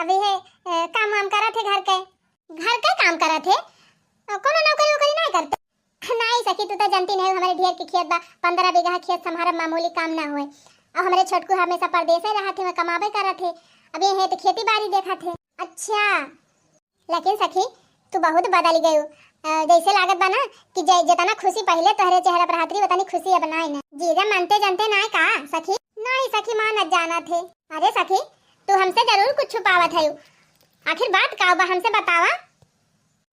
अभी है, अ, काम वाम करत है घर के। घर के काम करत है? अ, कोनो नौकरी वोकरी नहीं करते? नहीं सखी, तू तो जानती नहीं, हमारे ढेर के खेत बा, पन्द्रह बीघा खेत संभारब मामूली काम ना होए। और हमारे छोटकू हमेशा परदेसे रहत है, वह कमाबे करत है। अब ये है तो खेती बाड़ी देखत है। अच्छा, लेकिन सखी, तू बहुत बदल गयू। अ, जैसे लागत बा ना कि जै-, जितना खुशी पहले तोहरे चेहरा पर रहत रही, उतनी खुशी अब नाई ना। जीजा मानते जानते ना का सखी? नहीं सखी, मानत जानत है। अरे सखी, तू हमसे जरूर कुछ छुपावत है। आखिर बात का बा, हमसे बतावा।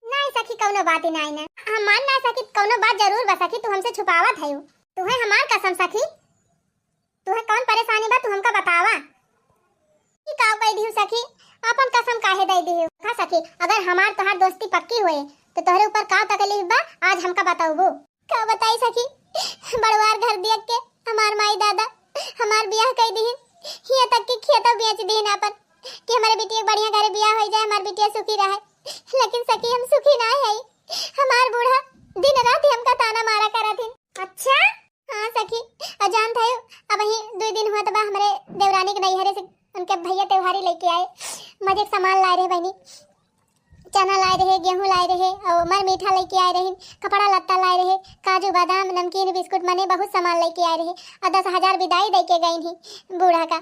नाहीं सखी, कउनो बात ही नाहीं ना। हम मान ना सकी, कउनो बात जरूर बा सखी, तू हमसे छुपावत हयू। तुहे हमार कसम सखी, तुहे कउन परेशानी बा, तू हमका बतावा। ई का कह दिहू सखी, आपन कसम काहे दे दिहू? का सखी, अगर हमार तोहार दोस्ती पक्की होए, तो तोहरे ऊपर का तकलीफ बा, आज हमका बतउबू? का बताई सखी, बड़वार घर देख के हमार माई दादा हमार बियाह कइ दिहिन, हियां तक कि खेतो बेच दिहिन आपन, कि हमरे बिटिया के बढ़िया घरे बियाह होइ जाए, हमार बिटिया सुखी रहे। लेकिन सखी, हम सुखी नाहीं हई। हमार बूढ़ा दिन रात हमका ताना मारा करत हिन। अच्छा? हाँ सखी, अ जानत हयू, अबहीं दुइ दिन हुआ त बा हमरे देवरानी के नैहरे से उनके भैया त्योहारी लइके आए। मजे के सामान लाए रहे बहिनी, चना लाए रहे, गेहूं लाए रहे, अउर मर मीठा लइके आए रहिन, कपड़ा लत्ता लाए रहे, काजू बादाम, नमकीन, बिस्कुट, मने बहुत सामान लइके आए रहे। अउर दस हजार बिदाई दइके गइन ही बूढ़ा का।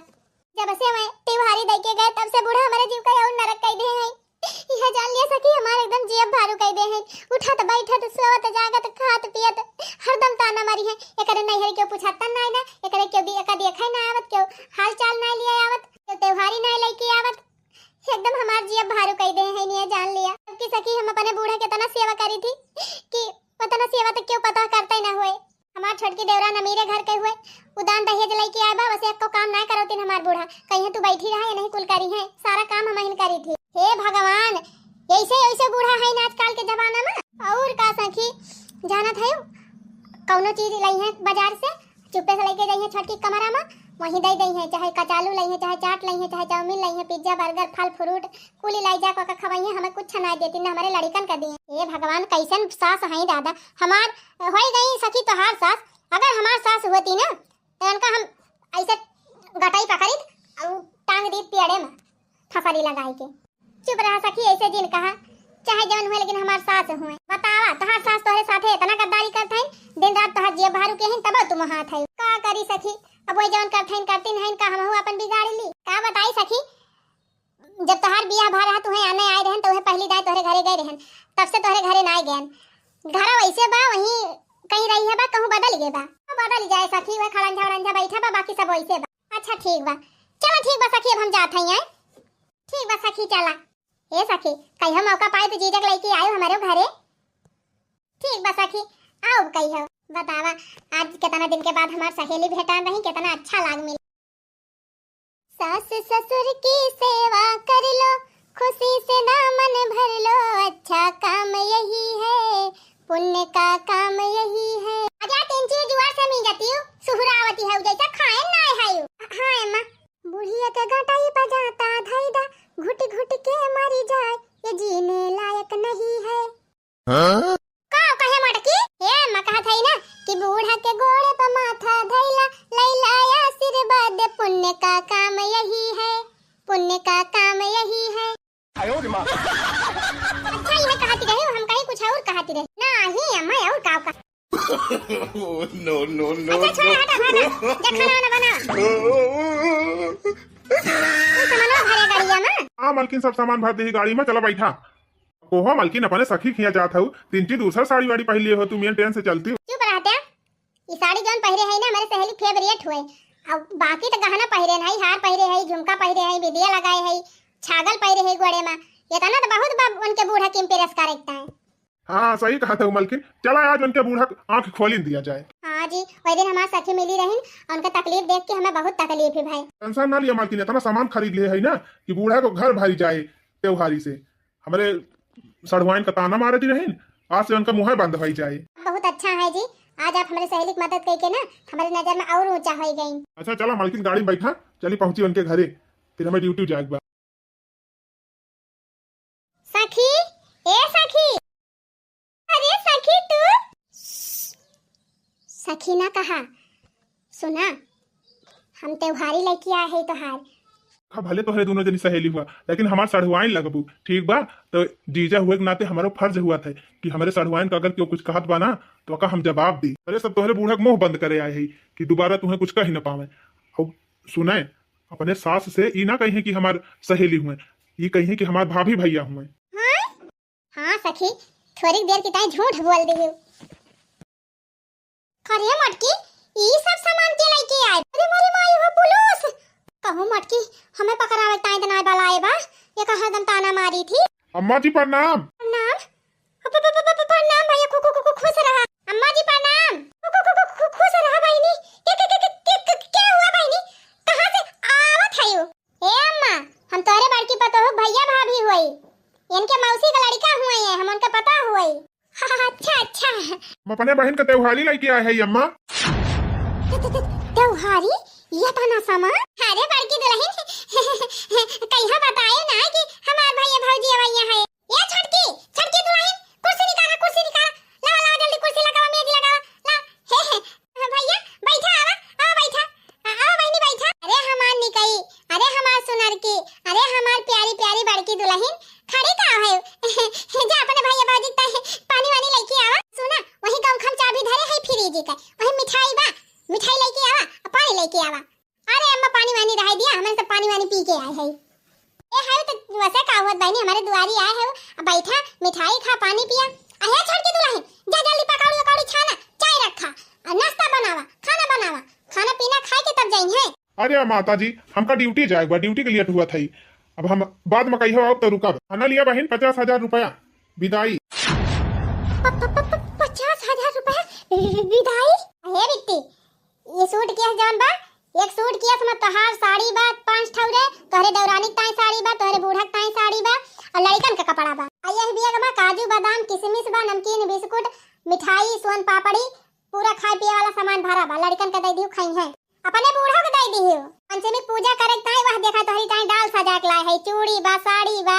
जब से मैं त्योहारी दइके गए, तब से बूढ़ा हमरे जीव का अउर नरक कइ दिहे हैं। यह जान लिया सखी, हमार एकदम जियब भारू कइ दे हैं। उठत बैठत, सोवत जागत, खात पियत, हरदम ताना मारी है। एकरे नैहर केहू पूछत नाहीं ना, एकरे केहू दे-, एका देखे ना आवत, केहू हाल चाल नाहीं लिया आवत, केहू त्योहारी नाहीं लइके आवत। एकदम हमार जियब भारू कइ दे हैं, ये जान लिया। जबकि सखी, हम अपने बूढ़ा के इतना सेवा करी थी कि उतना सेवा तो केहू पता करता ही ना होए। हमार छोटकी देवरान अमीरे घर के हुए, उ दान दहेज लइके आए बा, वसे एक्को काम नाहीं करौतिन हमार बूढ़ा। कहिए तू बैठी रहा, ये नहीं कुल करी है, सारा काम हमहिन करी थी। हे भगवान, ऐसे ऐसे बूढ़ा है आजकल के जमाना में। अउर का सखी, जानत है, कउनो चीज लइहे बाजार से, चुप्पे से लइके जइहे छोटकी कमरा में, वहीं दइ दइहे, चाहे कचालू लइहे, चाहे चाट लइहे, चाहे चाउमीन लइहे, पिज्जा, बर्गर, फल फ्रूट, कुल लाई जा के खवइहे, हमें कुछ नाहीं देती, ना हमरे लड़िकन का दिए। हे भगवान, कइसन सास हैं दादा, हमार होइ गई सखी तोहार सास, अगर हमार सास होती ना, तो उनका हम ऐसे गटाई पकड़ित अउर टांग दीत पेड़े में फसरी लगाई के। चुप रहा सखी, ऐसे जिन कहा, चाहे जउन हुए, लेकिन हमार सास हुए। बतावा, तोहार सास तोहरे साथे इतना गद्दारी करत हैं, दिन रात तोहार जियब भारू के हैं, तबो तुम हाथ है। का करी सखी, अब वही जउन करत हैं, करती नहीं, का हमहू अपन बिगाड़ ली? का बताई सखी, जब तोहार बियाह भा रहा, तुहे आने आए रहन, तो उहे पहली दाई तोहरे घरे गए रहन, तब से तोहरे घरे नाहीं गएन। घर वैसे बा, वहीं कहीं रही है बा, कहूँ बदल गए बा? बदल जाए सखी, वह खड़ंजा उड़ंजा बैठा बा, बाकी सब वैसे बा। अच्छा ठीक बा, चला ठीक बा सखी, अब हम जात हई, आए? ठीक बा सखी, चला। ए सखी, कहियो मौका पाए तो जीजा के लइके आयो हमरे घरे। ठीक बा सखी, आओ कहियो। बतावा, आज कितना दिन के बाद हमार सहेली भेटान रही, कितना अच्छा लाग मिल। सास ससुर की सेवा कर लो, खुशी से दामन भर लो, अच्छा काम यही है, पुण्य का काम यही है। आजा टिंची, जुआर से मिल जाती हूँ, सुहुरावती है जैसा खाए ना है। हाँ अम्मा। बुढ़िया के गटाई बजाता धैदा, घुट घुट के मरी जाए, ये जीने लायक नहीं है। हाँ? का कहे मटकी? हे अम्मा, कहत हई ना कि बूढ़ा के गोड़े पे माथा धइला, लैला आशीर्वाद, पुण्य का काम यही है, पुण्य का काम यही है। अच्छा, यह कहती रही, हम कहीं कुछ और कहती रही। नहीं अम्मा, और का का? No, no, no, अच्छा, छोड़ा, no। हटा, हटा, जा खाना वाना बना। तू सामानवा भरे गाड़िया में। हाँ मलकिन, सब सामान भर दी गाड़ी में, चला बैठा। ओहो मलकिन, अपने सखी खिया जात हऊ, तीन तीन दूसर साड़ी वाड़ी पहन लिए हो, तू मेन ट्रेन से चलती हो। चुप रहत्या, ई साड़ी जौन पहिरे है ना, हमारे सहेली फेवरेट हुए। अब बाकी तो गहना पहिरे है, हार पहिरे है, झुमका पहिरे है, बिंदिया लगाए है, छागल पहिरे है गोड़े में, इतना तो बहुत बा उनके बूढ़ा के इम्प्रेस करे के ताईं। हाँ, सही कहत हऊ मलकिन, चला आज उनके बूढ़ा के आँख खोलिन दिया जाए। हाँ जी, वही दिन हमार सखी मिली रहिन, उनका तकलीफ देख के हमें बहुत तकलीफ है भाई। टेंशन ना लिया मलकिन, इतना सामान खरीद लिए है ना कि बूढ़ा को घर भरी जाए त्योहारी से। हमरे सढ़ुआइन का ताना मारती रहिन, आज से उनका मुँह बंद होई जाए। बहुत अच्छा है जी, आज आप हमरे सहेली की मदद करके ना हमरे नजर में और ऊंचा होई गईं। अच्छा चला मलकिन, गाड़ी में बैठा, चली पहुँची उनके घरे, फिर हमें ड्यूटी जाए के बा। सखी, ए सखी, अरे सखी तू, सखी ना कहा, सुना, हम त्योहारी लइके आए है तोहार। हाँ, भले तोहरे दोनों जनी सहेली हुआ, लेकिन हमार सढ़ुआइन लगबू, ठीक बा? तो जीजा हुए के नाते हमारो फर्ज हुआ था कि हमरे सढ़ुआइन का अगर केहू कुछ कहत बा ना, तो ओका हम जवाब दी। अरे सब तोहरे बूढ़ा के मुँह बंद करे आए है कि दोबारा तुम्हें कुछ कही न पावे। अब सुने, अपने सास से ई ना कही कि हमार सहेली हुए, ई कही कि हमार भाभी भैया हुए। हाँ? हाँ सखी, थोड़ी देर की ताई झूठ बोल दी। अरे मटकी, ई सब सामान के लेके आए? अरे मोरी माई हो पुलिस! कहूँ मटकी, हमें पकड़ावे ताई दनाए वाला आए बा, ये कहाँ एकदम ताना मारी थी। अम्मा जी प्रणाम। प्रणाम। अपने बहिन के त्योहारी लइके आए है अम्मा। त्योहारी? ये तना सामान? अरे बड़की दुलहिन, कहिया बताए ना कि हमार भइया भौजी अवइया है। ए छोटकी, छोटकी दुलहिन, कुर्सी निकाला, कुर्सी निकाला। लावा, लावा, जल्दी कुर्सी लगावा, मेज लगावा। ला, हे, हे, भइया, बैठा, आवा, आवा, बैठा। आ, आवा बहिनी, बैठा। अरे हमार निकई, अरे हमार सुनर की, अरे हमार प्यारी, प्यारी बड़की दुलहिन, खड़ी का है? जा अपने भइया भौजी ताई पानी वानी लइके आवा। सुना, वही गौखम चाबी धरे है फ्रिज के, वही मिठाई बा, मिठाई लइके आवा, आ पानी लइके आवा। अरे अम्मा, पानी वानी रहाई दिया, हमरे सब पानी वानी पी के आए है। ए, है तो वैसे का हुआ बहिनी, हमरे दुआरी आए है, अब बैठा, मिठाई खा, पानी पिया। अहे छोटकी दुलहिन, जा जल्दी पकौड़ी वकौड़ी छाना, चाय रखा, और नाश्ता बनावा, खाना बनावा, खाना पीना खाए के तब जाई है। अरे माता जी, हमका ड्यूटी जाए बा, ड्यूटी के लिए हुआ था। अब हम बाद में कहियो आओ तो रुका। खाना लिया बहिन, पचास हजार रुपया, विदाई। प-, प-, प-, प-, पचास हजार रुपया वि-, वि-, विदाई? अहे बिट्टी, ये सूट केस जौन बा, एक सूट केस में तोहार साड़ी बा पाँच ठौरे, तोहरे देवरानी के ताई साड़ी बा, तोहरे बूढ़ा के ताई साड़ी बा, और लड़िकन के कपड़ा बा। आ यह बैग में काजू बादाम, किशमिश बा, नमकीन, बिस्कुट, मिठाई, सोन पापड़ी, पूरा खाए पिए वाला सामान भरा बा। लड़िकन के दे दियो, खाई है, अपने बूढ़ा के दे दियो। पंचमी के पूजा करे के ताई वह देखा तोहरी ताई डाल सजा के लाए है, चूड़ी बा, साड़ी बा,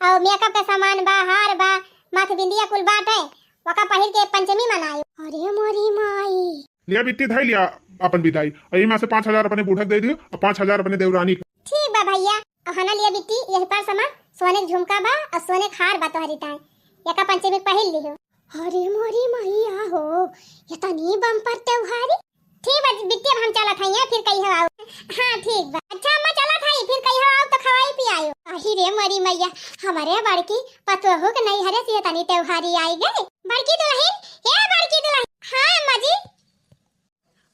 और मेकअप के सामान बा, हार बा, माथ बिंदिया कुल बाटे, वका पहिर के पंचमी मनाई। अरे मोरी माई। लिया बिट्टी, धाई लिया अपन विदाई। और यही में से पाँच हजार अपने बूढ़ा के दे दियो और पाँच हजार अपने देवरानी के। ठीक बा भैया। और हना लिया बिट्टी, यही पर समा सोने के झुमका बा और सोने के हार बा तोहरी ताई। यका पंचमी के पहिर लियो। अरे मोरी मैया हो, ये तनी बम्पर त्योहारी। ठीक बा बिट्टी, अब हम चलत हई, फिर कहियो आओ। हाँ ठीक बा। अच्छा अम्मा चलत हई, फिर कहियो आओ तो खवाई पियायो। अही रे मोरी मैया, हमरे बड़की पतोहू के नैहरे से ये तनी त्योहारी आई गए। बड़की दुलहिन, हे बड़की दुलहिन। हाँ अम्मा जी।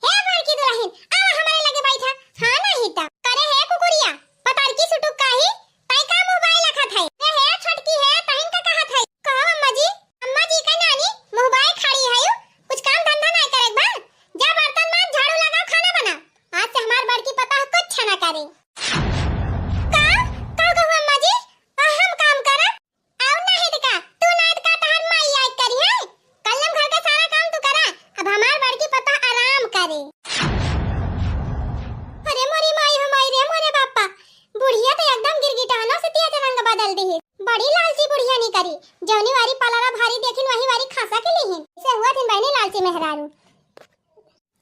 हे बड़की दुलहिन, आवा हमरे लगे बैठा। हाँ नहीं त। करे हे कुकुरिया, पतरकी सुटुक काही, तै का मुँह बाय लखत है? हे, हे छोटकी हे, तहिन का कहत है? कहो अम्मा जी, अम्मा जी का नानी मुँह बाय खड़ी है, कुछ काम धंधा नहीं करे बा? जा बर्तन माज, झाड़ू लगाओ, खाना बना। आज से हमार बड़की पतोह कुछ ना करे। का? का कहू अम्मा जी? आ हम काम करब? आउ नाहीं त का, तू नाहीं त का तहार माई आइके करी है? कल्लम घर का सारा काम तू करा, अब हमार बड़की पतोह आराम करे। अरे मोरी माई हो माई रे मोरे बापा, बुढ़िया तो एकदम गिरगिटहनो से तिया रंग बदल दी है। बड़ी लालची बुढ़िया नी करी, जौनी वारी पलावा भारी देखिन वही वारी खसा के लीहिन। इसे हुआ थिन बहनी लालची मेहरारू।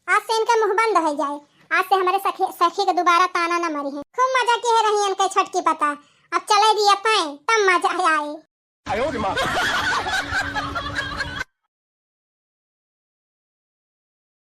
आज से इनका मुँह बंद होइ जाए। आज से हमरे सखी, सखी के दुबारा ताना न मरिहैं। खूब मजा किहे रही इनके छोटकी पतोह। अब चले दिया पाए, तब मजा आए। आयो रे माँ।